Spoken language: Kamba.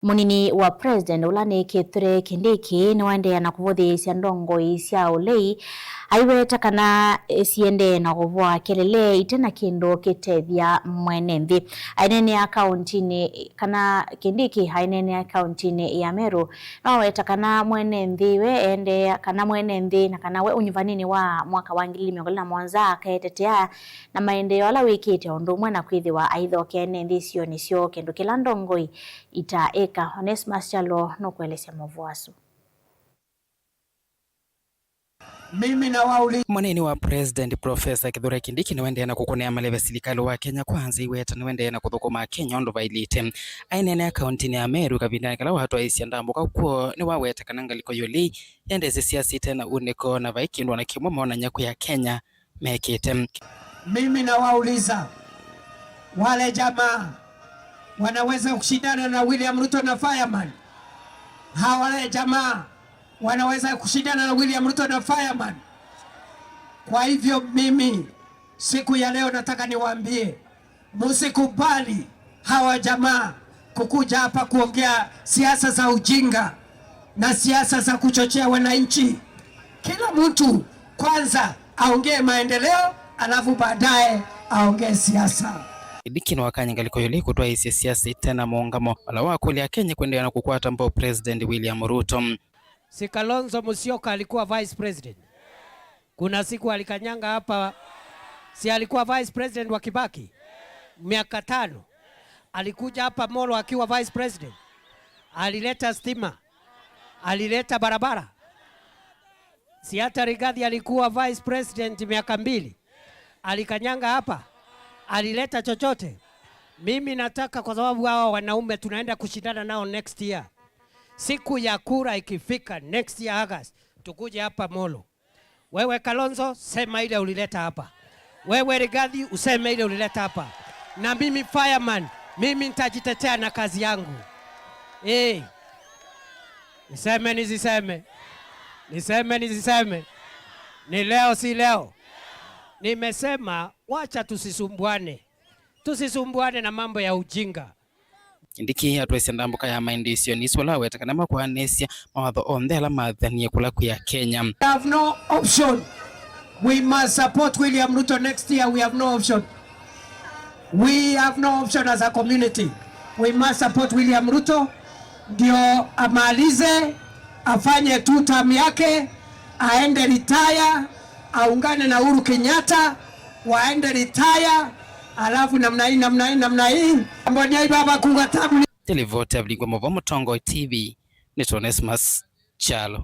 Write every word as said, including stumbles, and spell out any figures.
Mũnini wa President ũla nĩ Kithure Kindiki nĩwaendeea na kũvũthĩĩsya ndongoi sya ũlei, aiweta kana siendee na kũvoa kelele ite na kĩndũ kĩtethya mwene nthĩ. Aineenea kauntinĩ, kana Kindiki aineenea kauntinĩ ya Meru, noweta kana mwene nthĩ we endeea, kana mwene nthĩ, na kana we ũnyuvaninĩ wa mwaka wa ngili ili mĩongo ĩlĩ na mũonza aketetea na maendeeo ala wĩkĩte, o ũndũ ũmwe na kwĩthĩwa aithokea ene nthĩ isionĩ syoo, kĩndũ kĩla ndongoi itaĩka. Onesmus Kyalo nũkũelesya maũvoo asu. Mimi nawauliza. Mũnini wa President Professor Kithure Kindiki nĩwaendeea na kũkũnĩa maleve silikalĩ wa Kenya Kwanza iweta nĩwaendeea na kũthũkũma Kenya ũndũ vailĩte. Aineenea kauntinĩ ya Meru kavindanĩ kala watwaĩĩsye ndambũka kw'o, nĩwaweta kana ngalĩko ya ũlei yendeesye siasa ite na unĩko na vai kĩndũ o na kĩmwe monany'a kwĩ Akenya mekĩte. Mimi nawauliza, wale jamaa wanaweza kushindana na William Ruto na Fireman? Hawa wale jamaa wanaweza kushindana na William Ruto na Fireman? Kwa hivyo mimi siku ya leo nataka niwaambie, msikubali hawa jamaa kukuja hapa kuongea siasa za ujinga na siasa za kuchochea wananchi. Kila mtu kwanza aongee maendeleo, alafu baadaye aongee siasa. Kindiki nĩwakany'a ngalĩko ya ũlei kũtwaĩĩsya siasa ite na mũũngamo, vala wakũlya Akenya kũendeea na kũkwata mbau President William Ruto. Si Kalonzo Musyoka alikuwa vice president? Kuna siku alikanyanga hapa, si alikuwa vice president wa Kibaki miaka tano? Alikuja hapa Molo akiwa vice president, alileta stima, alileta barabara. Si hata Rigathi alikuwa vice president miaka mbili, alikanyanga hapa, alileta chochote? Mimi nataka, kwa sababu hawa wanaume tunaenda kushindana nao next year, siku ya kura ikifika next year August, tukuje hapa Molo. Wewe Kalonzo, sema ile ulileta hapa. Wewe Rigathi, useme ile ulileta hapa. Na mimi Fireman, mimi nitajitetea na kazi yangu. Eh. Niseme nisiseme? Niseme nisiseme? Ni leo si leo? Nimesema wacha tusisumbuane. Tusisumbuane na mambo ya ujinga. Kindiki atwaĩsye ndambũka ya maendeeo isionĩ isu ala aweta kana makwaanĩsya mawatho onthe ala maathanie kũla kwĩ Akenya. We have no option. We must support William Ruto next year. We have no option. We have no option as a community. We must support William Ruto ndio amalize, afanye two term yake, aende retire, aungane na Uhuru Kenyatta, waende retire, alafu namna hii, namna hii, namna hii. Amboni ai baba kuga tabu. Nĩ livoti ya Vilingwa Mũvoo Mũtongoi T V, nĩ Onesmus Kyalo.